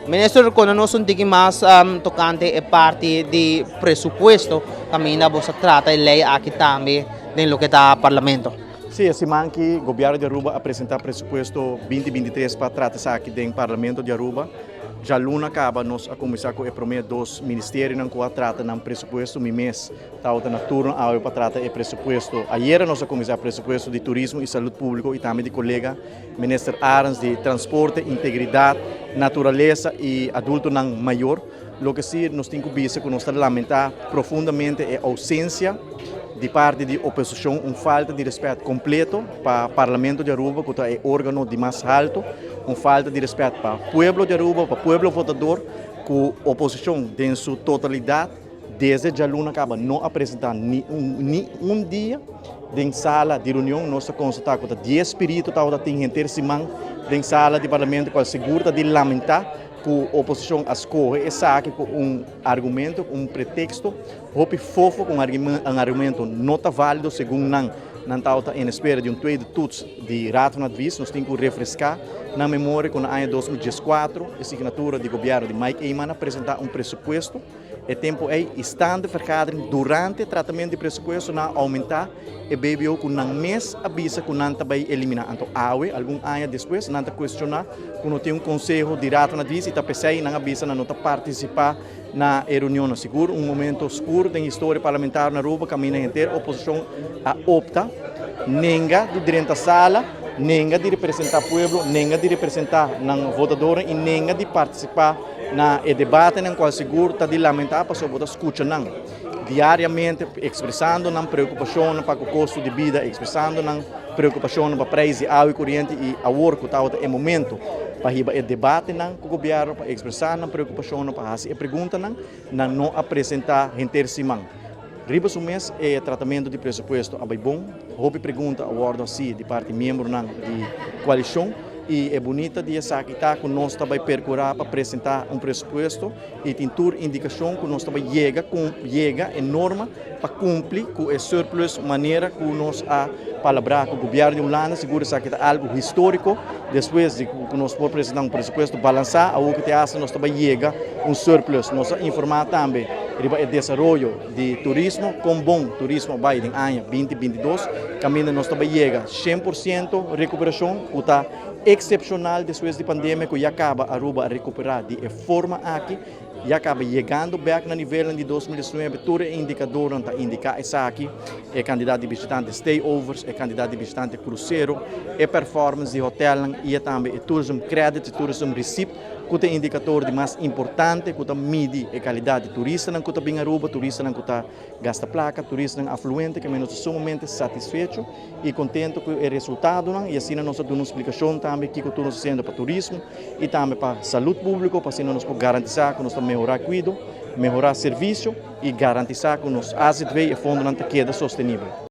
Minister, konta nos un tiki mas tokante e parti di presupuesto kaminda bo sa trata e lei aki tambe den loke ta Parlamento. Sí, e siman aki Gobièrnu di Aruba a presentá presupuesto 2023 pa trata esaki den Parlamento di Aruba. Djaluna kaba nos a kuminsá ku e promé dos ministerionan ku a trata nan presupuesto. Mi mes tabata na turno awe pa trata e presupuesto. Ayera nos a kuminsá presupuesto di Turismo i Salud Públiko i tambe di kolega Minister Arends di Transporte, Integridat, Naturalesa i Adultonan Mayor. Loke si nos tin ku bisa ku nos ta lamentá profundamente e ousensia di parti di oposishon, un falta di rèspèt kompleto pa Parlamento di Aruba ku ta e órgano di mas halto, un falta di rèspèt pa pueblo di Aruba, pa pueblo votador, ku oposishon den su totalidat desde djaluna kaba no a presentá ni un ni un dia den sala di reunion. Nos ta konstatá ku ta dies spiritu tabata tin henter siman den sala di Parlamento, kual sigur ta di lamentá ku oposishon a skohe esaki ku un argumento, un preteksto hopi fofo, ku un argumento no ta válido. Segun nan, nan tabata en espera di un tweede toets di Raad van Advies. Nos tin ku refreská nan memoria ku na aña 2014 e signatura di gobièrnu di Mike Eman a presentá un presupuesto. E tempu ei i staande vergadering durante tratamentu di presupuesto nan a oumentá e BBO ku nan mes a bisa ku nan ta bai eliminá. Anto awe, algun aña despues, nan ta kuestioná ku no tin un konseho di Raad van Advies i ta p'esei nan a bisa nan no ta partisipá na e reunionnan. Sigur un momento skur den historia parlamentario na Aruba kaminda henter oposishon a opta nenga di drenta sala, nenga di representá pueblo, nenga di representá nan votadornan i nenga di partisipá na e debatenan, kual sigur ta di lamentá pasobra bo ta skucha nan diariamente ekspresando nan preokupashonnan pa ku kosto di bida, ekspresando nan preokupashonnan pa preis di awa i koriente, i awor ku tabata e momento pa hiba e debatenan ku gobièrnu, pa ekspresá nan preokupashonnan, pa hasi e preguntanan, nan no a presentá henter siman. Riba su mes e tratamentu di presupuesto a bai bon, hopi pregunta a wòrdu hasí di parti miembronan di koalishon i e bunita di esaki ta ku nos ta bai perkurá pa presentá un presupuesto i tin tur indikashon ku nos ta bai yega ku yega e norma pa kumpli ku e surplus manera ku nos a palabrá ku gobièrnu di Hulanda. Sigur esaki ta algu históriko despues di ku nos por presentá un presupuesto balansá, awor ku te hasta nos ta bai yega un surplus. Nos a informá tambe riba e desaroyo di turismo, kon bon turismo a bai den aña 2022, kaminda nos ta bai yega 100% rekuperashon, ku ta eksepshonal despues di pandemia ku ya kaba Aruba a rekuperá di e forma aki, ya kaba yegando bèk na nivelnan di 2019. Tur e indikadornan ta indiká esaki, e kantidat di bishitante stayovers, e kantidat di bishitante krusero, e performance di hotèlnan i e tambe e tourism credit, e tourism receipt, ku ta e indikador di mas importante ku ta midi e kalidat di turistanan ku ta bin Aruba, turistanan ku ta gasta plaka, turistanan afluente, ke nos ta sumamente satisfecho i kontento ku e resultadonan, i asina nos ta duna un splikashon tambe kiko tur nos ta hasiendo pa turismo i tambe pa salud públiko, pa asina nos por garantisá ku nos ta mehorá kuido, mehorá servisio i garantisá ku nos AZV e fondonan ta keda sostenibel.